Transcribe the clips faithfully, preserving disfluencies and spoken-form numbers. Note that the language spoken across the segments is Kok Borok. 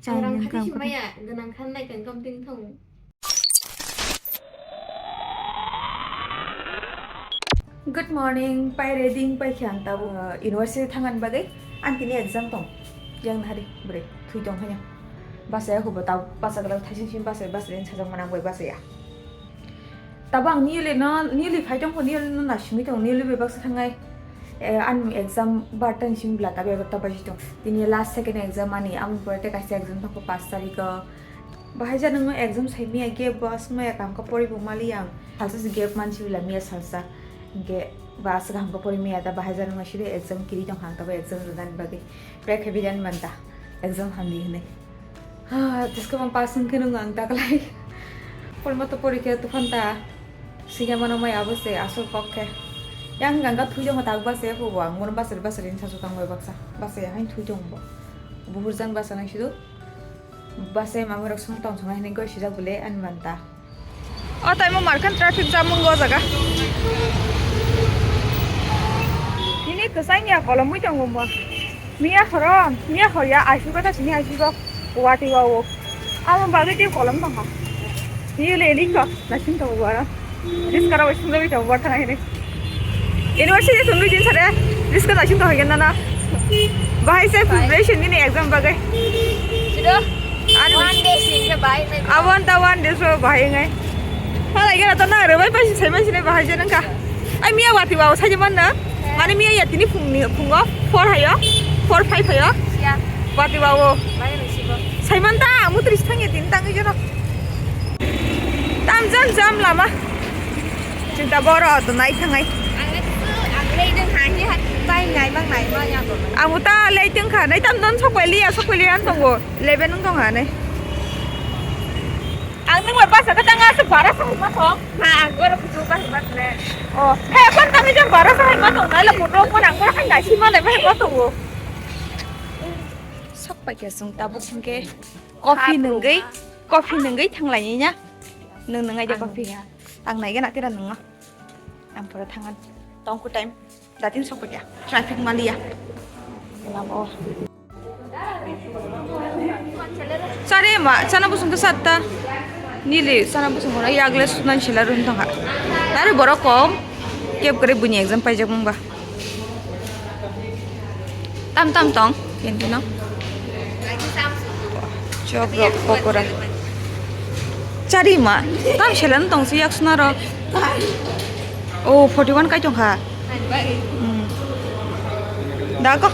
Orang kati sumaya ganang khan nai kan kam ting thong. Good morning, pai ready pai khe ang tabo, uh, university thangan bagwi ang tini exam tong. Yang hari bre thui tong hanya. Basa ya hubo tau basa gala thaising sing basa basa rin sajak manang bai basa ya. Tabo ang newly no, newly phai tong kho, newly no nasimi tong, newly bebak sa thangai. Eh, ani exam bar tan simi bla tabe ta baji tong. Tini last second exam ani, amon pore te kaisa exam tong kho pash tarikh o. Bahai ja nungno exam sai miya gap bo aswk maya kaham khe pori bo mali ang. Salsa se gap mansi bila miya salsa. Hingke ba aswk kaham khe pori miya da bahai ja nungno siri exam kiri tong kha ang tabo exam rwna ni bagwi. Prekhe bidan manta exam hamdi hinwi. Ha, teskhe mang pass wngkhe nung ang taklai. Porma to porikhe tufan ta. Siga mano mai abo se asol kok khe. Yang ganga thui jong tak base phubo ang mono basari basari ni sasu tang bai baksa. Base hain thui jong bo. Buhur jang basa nang sidu. Base mama rok song tong song hain goi sijak bole ani manta. O taimo markhan traffic jam wngkha o jaga. Tini kwchangya kolomwi tongo mo. Miya horo, miya horya aisuk kata sini aisuk o wati wa o. Amo bagwi tei kolom tongkha. Tini le ring kok naising tongo bo aro. Riska rok sungjawi tongo bo thana hini. University sungwi din sare riska naising tongkha nana. Bahai se preparation nini exam bagwi. Sudah. Ani one day sini bahai nai. Abon ta one day so bahai ngai. Hala gana to na re bai pasi sai mai sini bahai je nangka. Ai miya wati wa sai man na. Mane miya ya tini phung ni phungo four hayo. Four five hayo. Ya. Wati wa o. Bahai nai sibo. Sai man ta amu tris thang ya tin tang jono. Tam jam jam lama. Cinta boro to nai thangai. Ang le ang le ideng hani hat bai nai bang nai ma ya ko. Amu ta le teng kha nai tam don sok bai liya sok bai liya an tongo. Eleven wng tong ha ne. Ang nung bai basa ka tanga se bara sa ma thong. Ma ang goro kutu ka ma ne. Oh, he kon kami jam bara sa ma thong nai la kutu kon ang goro kan nai si ma le ma thong wo. Sok pai ke sung tabuk sung ke coffee nungui, coffee nungui thang lai nya. Nung nungai de coffee. Ang nai ga na tira nung. Ang pura thangan. Tongku time. Datin sokpekya. Traffic maliya. Lama o. Sare ma, sana busung ke satta. Nili, sana busung kona yagle sunan sila run tongha. Nare borok kom. Kep kare buni exam paijak mungba. Tam tam tong, kentino. Chop rok pokora. Chari ma, tam selan tong si yak suna ro. Oh, forty one kai tong kha. Hmm. Da ko.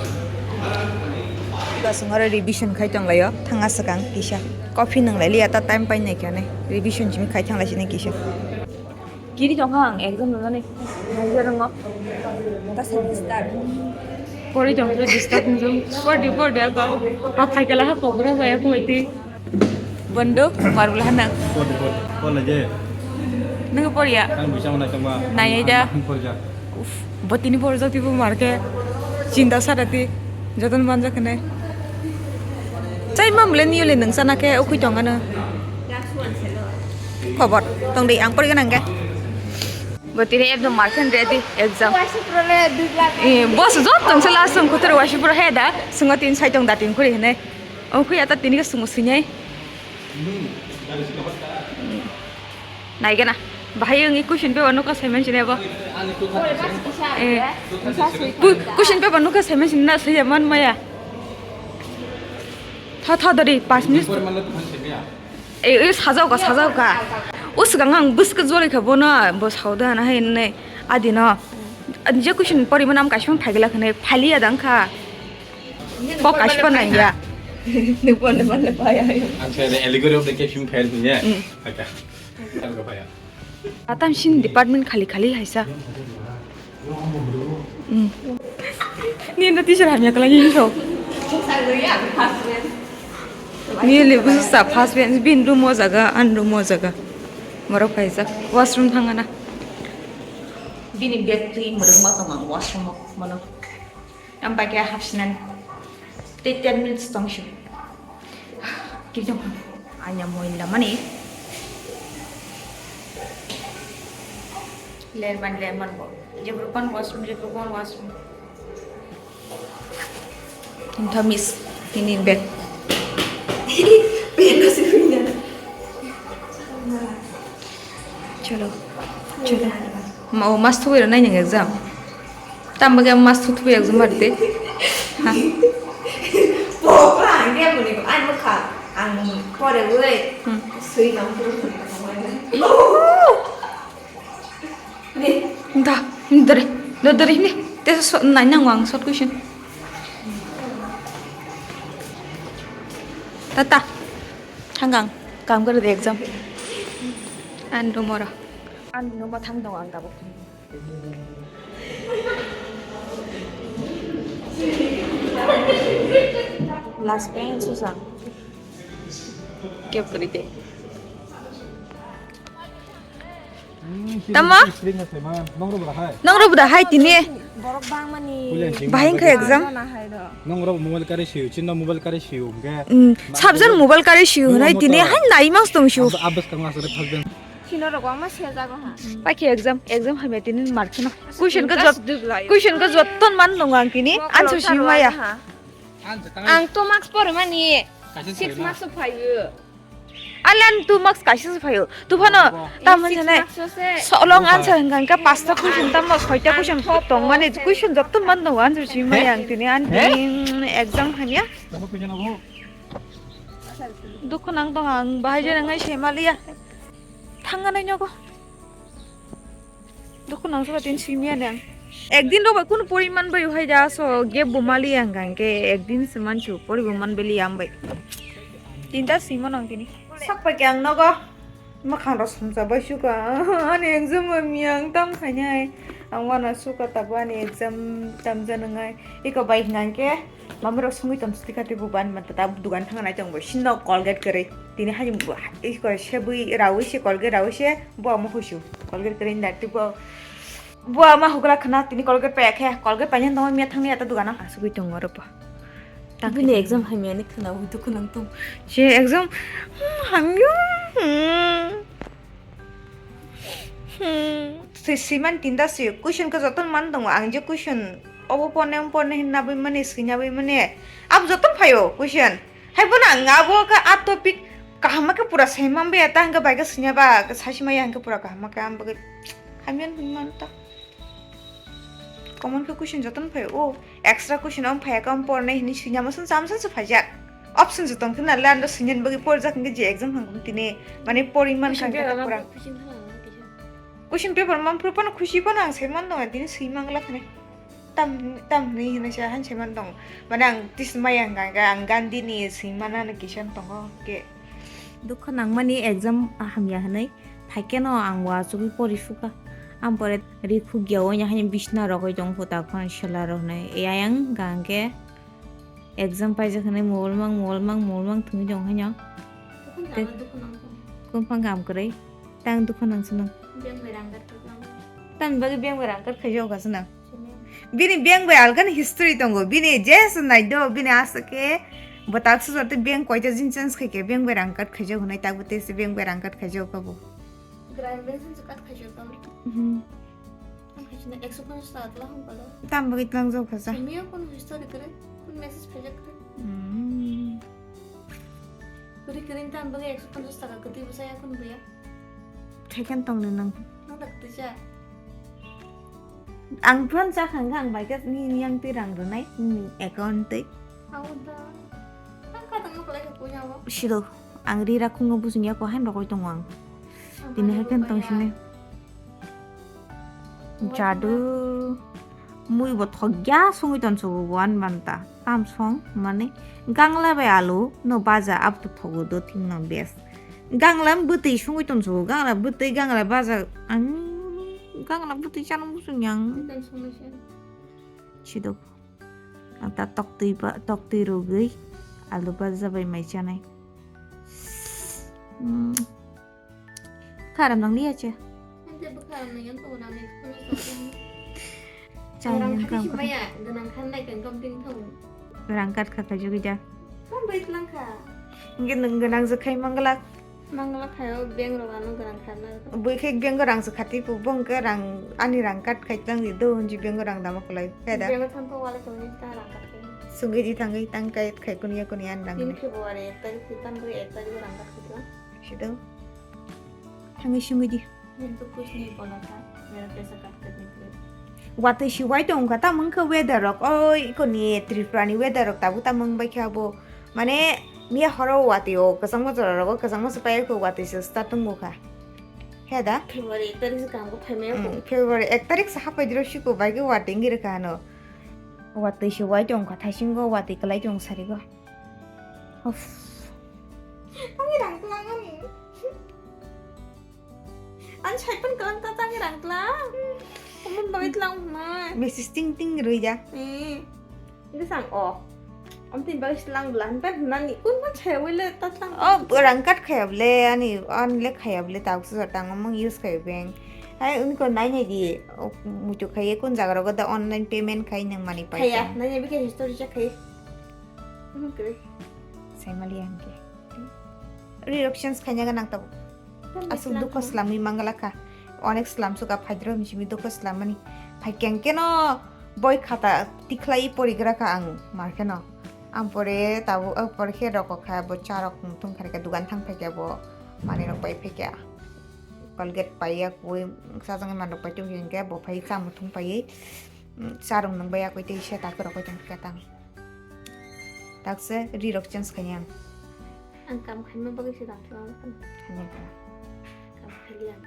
Basung aro revision khai tong layo, thanga swkang kisa. Coffee nang lai liya ta time pai nai kya ne. Revision jimi khai thang lai sini kisa. Kiri tongkha ang exam rwnani. Naija rwngo. Tasa disturb. Pori tongkha disturb nung. Pordi pordi ako. Ha phaikala ha kogra baya kumaiti. Bondo marbula hanang. Pordi pordi. Porla je. Nung porya. Ang bisa mana tongma. Naija. Ang porja. Uf, botini porjak tibu marke. Chinta sarati. Joton manjak kene. Chai mamle niyole nung sana ke ukui tongano. Khobor tong dei, ang pori ganang ge. Bo tini ekdom markhen ready exam. Eh, boss jot tong sala sung kutur washi pura he da, sungo tin sai tong da tin kuri hene. Ong khuya ta tini ga sungo sinyai. Nai gana. Bahai ong question paper nuka semen sine bo. Eh. Question paper nuka semen sine na siya man maya. Tha tha dari pas minute. Eh, eh, sajao ka, sajao ka. O swkang ang bwskhe jolai kha bono, bo sao da na hai nai. Adi no. Ani je question pori mano am kaisa phai gala khne phali ya dang kha. Pok kaisa pa nai ya. Ni pole pole pa ya. Ang sa allegory of the caption fail ni ya. Aka. Ang ka pa ya. Atam sin department khali khali haisa. Hmm. Ni no teacher hamya kala yin so. Ni le busu sa first bench bin room o jaga, an room o jaga. Moro kaisa washroom thangana. Bini bag twi mwrwkma tong ang washroom o mano. Ang bai khe hapsinani. Tei ten minutes tong sio. Kijong. Anya moila mani. Lemon, lemon bo. Jebru kon washroom, jebru kon washroom. Tintha miss, tini bag. O mas thubui rw nai nang exam. Tam bagwi mas thu thubui exam ar de. Ha. Pokra ang dia muni ang mukha ang pore ui. Hmm. Sui nang puru puru. Ni. Da, ni dare, da dare ni. Te so nai nang wang short question. Tata. Thangang. Kam kare de exam. An do mora. An no ma thang dong ang tabuk. Last bench susang. Kep kari de. Tama? Nong robo da hai tini. Borok bangmani. Bahing khe exam. Nong robo mobile kari siu, chinno mobile kari siu, hwnkhe. Hmm, sabjan mobile kari siu, hwnai tini hai nai mas tong siu. Abas kang mas re phagden. Chino rok wangma sejago ha. Paikhe exam, exam hamya tini mark kheno. Question ka jot, question ka jotton man nong ang tini, answer si maya. Ang to marks pore mani. Six marks phaio. Alan two marks kaisa se phaio. Tuphano tam hwnjane solong answer hwnkha hwnkhe pasta question tamo soita question tong mani question jotto man no answer si maya ang tini ani exam hamya. Dukhu nang tong ang bahai jana ngai se maliya. Thangna nai nogo. Dukhu nang saka tin simi ani ang. Ekdin rok bai kunu poriman bai uhai da so gap bo mali ang kang ke ekdin se manchu pori bo man beli ang bai. Tinta simo nang tini. Sak pai ke ang nogo. Makhang rok sumsa bai suka. Ani exam bai miyang tam khainai. Ang wana suka tabo ani exam tam janangai. Iko bai hinang ke. Mami rok songwi tong sika tei bo ban manta ta dugan thang nai tong bo sino Colgate kwrwi tini hani iko sebwi rawi se Colgate rawi se bo omo husu Colgate kwrwi da tei bo bo ama hugla khna tini Colgate paya khe Colgate paina tong miya thangni ata dugan asugwi tong oro bo. Bini exam hamya ni khna wi dukhu nang tong. Je exam hamya. Hmm. Swiman tinda si question ka joto man tongo ang je question obo porne omo porne hin nabwi mani swi nabwi mani abo joto phaio question hai bono ang abo ka a topic kaham ma khe pura sai man baya ta hwnkhe bai khe swi naba saisi maya hwnkhe pura kaham ma khe ang bagwi hamya hin man ta. Common khe question jotono phai o, extra question omo phai khe omo pornai hinwi swinamo song chama song se phaijak. Option se tong khna le ando swinani bagwi porjak hwnkhe je exam hangkhe tini mane poriman kha khe pura. Question paper man phuru phano khusi phano ang sai man dong tini swi mangla khne. Tam tam hinwi hinwi se han sai man dong. Mane ang tis maya hwnkha hwnkhe ang Gandhi ni swi mana no kisa tongo ke. Dukho nangmani exam hamya hinwi. Phaikeno ang uachugwi pori sukha. Ang pore ri khukya oini haino bisna rogwi tong phuta khon sela rok hinwi. Ayang hwnkha hwnkhe exam paijak hinwi mobile mang mobile mang mobile mang thwngwi tong haino. Tei dukhu nang tong. Kwbang kam kwrwi. Tang dukhu nang swnang. Beng bai rang gat kwrwi. Tamni bagwi beng bai rang gat khaijak kha swnang. Bini beng bai algani history tongo. Bini je se nai do, bini aswk khe bwtak sujak tei beng koita jin change khai khe beng bai rang cut khaijak hwnwi, tabuk tei se beng bai rang cut khaijak kha bo. Gram beng se cut khaijak kha. Mhm. Ang khaijak na ekso ponchas taka tla hwn palo. Tam bagwi tlangjak kha sa. Miya kun history kre, kun message khaijak kre. Mhm. Kuri kring tam bagwi ekso ponchas taka kwtwi bwsa ya kun buya. Thaikan tongni nang. Nang tak tisa. Ang phone cha khang khang bai khe nini yang twi rang rwnai nini account twi. Abo da. Ang ka tang khlai khe punya bo. Siro ang ri ra khungo busung ya ko han rokoi tongo ang. Tini hai kan tong sini. Jadu. Mui bo thokya songwi ton sugo bo ani manta. Tam song mane gangla bai alu no baja abto thogo do thing no bes. Gangla bwtwi songwi ton sugo gangla bwtwi gangla baja ang gangla bwtwi chana musung yang. Sidok. Ang ta toktwi ba toktwi rogwi alu baja bai mai chanai. Hmm. Karam nang liya che. Ante bwkha nang yang tongo nang ni phone sa. Chai yang kam ka. Maya ganang khan nai kan kam ting thong. Rang kat kha kha jogi ja. Kam bai tlang kha. Nge nang ganang je khai mangla. Mangla khayo beng ro ano ganang khan na. Bui khai beng rang se khati pu bong ke rang ani rang kat khai tlang di do hunji beng rang dama kolai. Peda. Beng than to wala chong ni ta rang kat khai. Sungi di thangi tang kai khai kunia kunia an rang. Tin February ek tarik tan bui ek tarik rang kat khai tlang. Sidang. Thangwi sungwi di. Nini to kuis ni bola ta. Mera kaisa kat kat ni plate. Watwi si wai tong kha, tamo wngkha weather rok, oi, ikoni Tripura ni weather rok tabuk tamo wngbai kha bo. Mane, miya horo watwi o kwchangma jora rogo, kwchangma se pai kho watwi se start tongo kha. He da? February ek tarikh se kaham khe phaimaya kho. Mm, February ek tarikh se hapai diro siko bai khe watwi wngwi rwkha hano. Watwi si wai tong kha, thaisingo watwi kwlai tong sarigo. Uff. Ani rang tlang ani. Ani saipan kalang ta tangi rang tlang. Omo bagwi tlang hwnwi. Message ting ting rwi ja. Eh. Ini sang o. Om tin bagwi tlang bla. Hwnba nani kun man saya wele ta tlang. Oh, rang kat khaya ble ani on le khaya ble ta uksu tang omong use khaya beng. Hai unko nai nai di. Oh, muchuk khaya kun jaga rogo da online payment khai nang mani pai. Khaya, nai nai bike history cha khaya. Omo kre. Sai mali ang ke. Reactions khanya ga nang ta. Aswk dukho slamwi mangala kha. Onek slam suka phaidro hwnwi simi dukho slamani. Phai keng keno boi khata tikhlai porigra kha ang mar kheno. Ang pore tabuk, ang pore khe rokok kha bo charok muthung kharika dugan thang phaikya bo manwi rok bai phaikya. Colgate paiya kui sajang man rok bai tong khe bo phai cha muthung paiwi, mm, charok nung bai yakui tei se ta kwrok bai tong kha tang. Taksa ri rok change khani ang. Ang kam khaima bagwi se tang thang. Hanya kha. Kam khali ang.